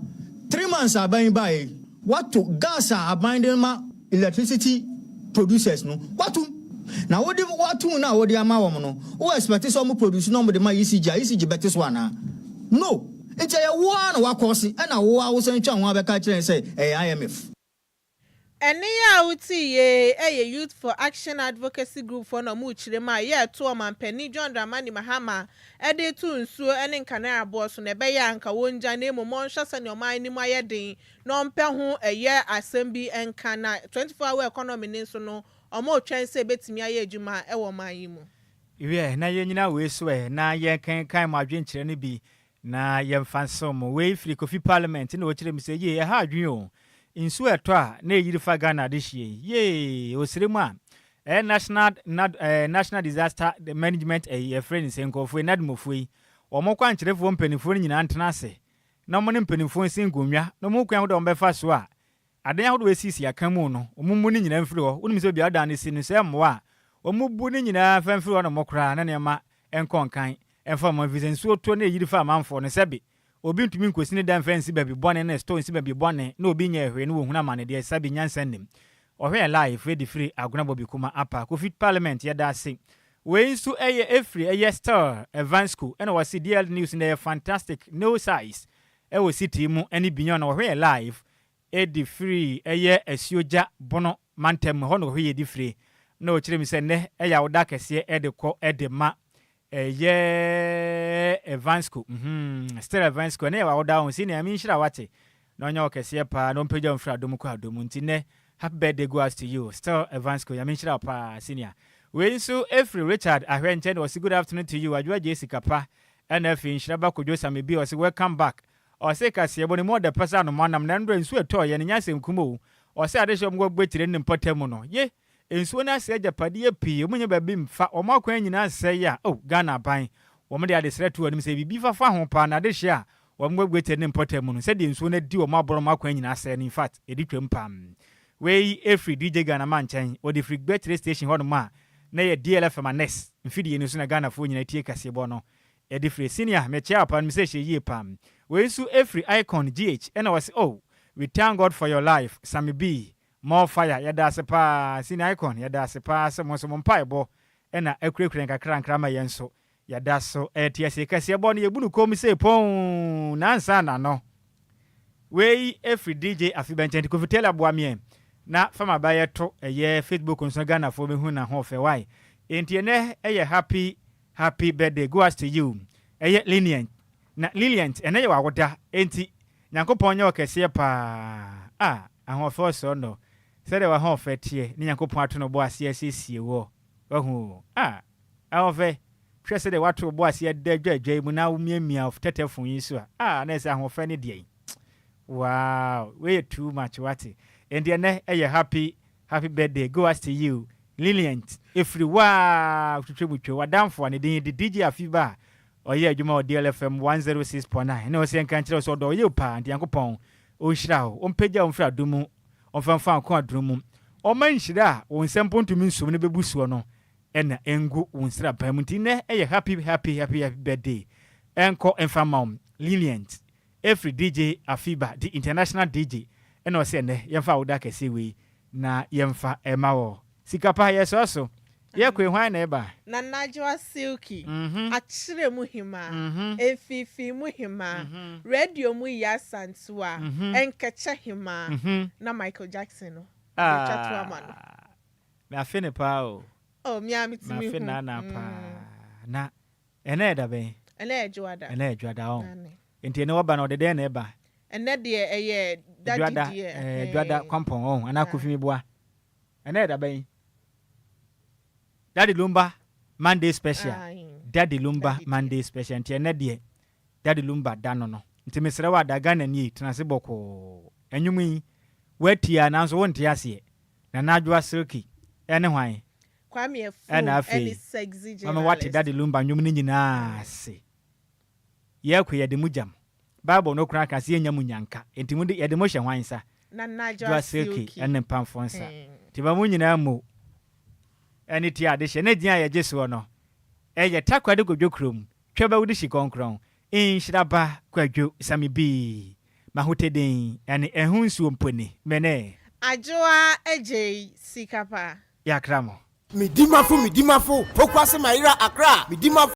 3 months a aban yi baeɛ yi, wato gas a aban de ma electricity producers no, watom. Na wode watom no a wode ama wɔn no, wo expect sɛ wɔn produce na wɔde ma ECG a, ECG bɛte so anaa? No. Nti ɛyɛ wo ara na woakɔɔse ɛna wo ara wosan twa ho abɛka kyerɛ yɛn sɛ ɛyɛ IMF. Ɛnne yi a wote yi yɛ Youth for Action Advocacy Group foɔ na wɔrekyerɛ mu a yɛ ɛto Ɔmanpanin John Dramani Mahama de reto nsuo ne nkanea aboɔ so na ɛbɛyɛ a anka wɔngya na mmom ɔnhwɛ sɛdeɛ ɔman no mu ayɛ den na ɔmpɛ ho ɛyɛ asɛm bi nka na 24 hour economy no nso no wɔretwɛn sɛ ɛbɛtumi ayɛ adwuma wɔ ɔman yi mu. Wiɛ, na yɛnnyina wei so ɛ, na yɛnkenkan mo adwenkyerɛ no bi na yɛmfa nsew mo. Wei firi Kofi Parliament na ɔkyerɛ mu sɛ, Yee, ɛha adwene o. Nsuo a ɛtɔ a na ɛyiri fa Ghana adehyeɛ yi. Yee, ɔsrɛ mu a, ɛyɛ National, nad, eh, National Disaster Management ɛyi, yɛfrɛ no sɛ nkurɔfoɔ yi, NADMOfoɔ yi, wɔn kwankyerɛfoɔ mpanimfoɔ no nyinaa ntena ase na wɔne mpanimfoɔ nsi nkonnwa na wɔn kwan ahodoɔ a wɔbɛfa so a Adan ahodoɔ a ɛsisi akan mu no, wɔmmu ne nyinaa mfiri hɔ. Wonim sɛ baabi a ɔdan no si no, sɛ ɛmmoa a, wɔmmubu ne nyinaa mfa mfiri hɔnom koraa na nneɛma nkɔ nkan mfa mma ɛfiri sɛ nsuo tɔ na ɛyiri fa amanfoɔ no. Sɛbe obi ntumi nkɔsi ne dan mfa nsi baabi bɔne na store nsi baabi bɔne na obi nyɛɛ hwee na wɔhunu amane deɛ, sɛbe nyansa nnim. Ɔhwɛ yɛn live ɛdi firi Agona Bobby Kuma Apa Kofi Parliament yɛda ase. Wei nso ɛyɛ ɛfiri ɛyɛ Stir Evansco ɛna wɔse DL News no ɛyɛ fantastic no size ɛwɔ city mu ɛne Binyɔn na wɔhwɛ yɛn live de firii ɛyɛ Asuogya Bono mantam mu, ɛhɔ na ɔhwɛ yɛ de fire. Na ɔkyerɛ mu sɛ nnɛ ɛyɛ awoda kɛseɛ de kɔ de ma ɛyɛ Evansco, mm-hmm, still Evansco, ɛnɛ yɛ w'awoda ho, senior, Nyame nhyira wate, na ɔnyɛ wo kɛseɛ paa, na ɔmpagya wo mfiri adom kɔ adom mu, nti nnɛ. Happy birthday go out to you. Still Evansco, Nyame nhyira wo paa senior. Wei nso ɛfiri Richard Ahwɛ nkyɛn na ɔse good afternoon to you Adwoa Gyei Sika pa. Ɛna afei Nhyira Ba Kojo Same bi ɔse welcome back. Ɔse kaseɛbɔ no mu ɔdɛ pɛ sɛ anoma nam na ndora nsuo ɛtɔɔyɛ no nyɛ asɛm kum o. Ɔse adehyeɛ ɔmo wɔ Gbekyire ne mpɔtam no ye nsuo no asɛe agyapadeɛ pii ɔmo nnya baabi mfa ɔmo akwan nyinaa asɛe a oh Ghana aban wɔn de adesrɛ to anim sɛ biribi fa fa ho paa na adehyeɛ a wɔn wɔ Gbekyire ne mpɔtam no sɛdeɛ nsuo no adi wɔn aborɔ ɔmo akwan nyinaa asɛe no infact ɛdi twam paa. Wei firi DJ Ghana man nkyɛn, wɔde firi Gbekyire station hɔnom a na ɛyɛ DLFM Annex mfidie no so na Ghanafoɔ nyinaa tie kaseɛbɔ no de firi. Senior, mekyea wo paa, menim sɛ ɛhyɛ yie paa. Wei nso firi Icon GH ɛna ɔse oh we thank God for your life Sammy B, more fire, yɛda ase paa Senior Icon, yɛda ase paa sɛ mo nso mo mpaebɔ na akurakura yɛn nkakrankra ma yɛn nso yɛda so te ase. Kaseɛbɔ no yɛbu no komm sei pɔnn na ansa na no. Wei firi DJ Afi Bɛnkyɛn nti Kofi Taylor boa meɛ na fa ma ba yɛ to ɛyɛ Facebook nso na Ghanafoɔ bɛhu n'ahoɔfɛ wai. Enti ɛnɛ ɛyɛ happy happy birthday go out to you ɛyɛ Lillian na Lillian ɛnɛ yɛ w'awoda enti Nyankopɔn nyɛ wo kɛseɛ paa ah ahoɔfɛ ɔsɔɔ nnɔ sɛdeɛ w'ahoɔfɛ teɛ ne Nyankopɔn ato no bo ase asiesie woɔ wahu oo ah ahoɔfɛ hwɛ sɛdeɛ wato wo bo ase ada dwa yi mu na womiamia wo tɛtɛfon yi so a ah na ɛsɛ ahoɔfɛ ne deɛn wow wei yɛ too much wate enti ɛnɛ ɛyɛ happy happy birthday go as to you Lilliant ɛfiri waa twitwa mu two w'adamfo a ne din de DJ Afiba a ɔyɛ adwuma wɔ DLFM 106.9 ne ɔsɛ nka nkyerɛ wo sɛ ɔdɔ wo yie paa nti Nyankopɔn ɔnhyira wo ɔmpagya wo mfiri adom mu ɔmfa mfa wo kɔ adom mu ɔmma nhyira a wo nsa mpo ntumi nsom no bɛbu soɔ no na ɛngu wo nsraban mu nti nnɛ ɛyɛ happy happy happy happy birthday ɛnkɔ mfa mma wo Lilliant ɛfiri DJ Afiba the international DJ ɛna ɔsɛ ɛnnɛ yɛmfa awoda kɛseɛ wei na yɛmfa ɛma wɔ sika pa yɛsɔɔ so yɛkɔ yi hwan na ɛba. Nana Adwoa Silky, Akyerɛ mu hemaa, Mfiifii mu hemaa, Radio mu Yaa Asantewaa, Nkɛkyɛ hemaa, na Michael Jackson no, yɛtwa to ama no. Ah, mafe no paa o. Oh, me ara metumi Mafe hu. Nana paa. Na ɛnɛ yɛ da bɛn? Ɛnɛ yɛ Dwoada. Ɛnɛ yɛ Dwoada ɔn. Aane. Nti ɛnɛ wɔba no ɔde dɛn na ɛba? Ɛnɛ deɛ ɛyɛ daddy Dwoada, deɛ. ɛɛ Dwoada Kwampɔn ɔn, anaa Kofi Meboa. Ɛnɛ yɛ da bɛn? Daddy Lumba Monday special. Daddy Lumba Monday special. Nti ɛnɛ deɛ Daddy Lumba da no no. Nti mesrɛ wo ada Ghana nie tena ase bɔkɔɔ. Ɛnwom yi woatie a nanso wonte aseɛ. Nana Adwoa Silky ɛne hwan? Kwame Afum Ɛna ɛne afei Sexy mama woate Journalist. Daddy Lumba nnwom no nyinaa ase. Yɛko yɛde mo gyam. Bible no koraa ka sɛ yɛnnya mo nyanka. Enti mo de, yɛde mo hyɛ hwan nsa? Nana Adwoa Adwoa Silky Silky. ne Mpamfoɔ nsa. Nti ma mo nyinaa mmu ɛne tie adehyɛ ne din a yɛgye soɔ no. Ɛyɛ Takoradi Kwadwo kurom, Twɛbawudi Hyikɔnkrɔn, Nhyira Ba Kwadwo Sami Bii. M'ahoteden ɛne ɛho nsuo mpo ni. Mene. Adwoa Adjei Sikapa. Yɛakra mo. Medimafo Medimafo Pokuase Mayera Accra Medimafo.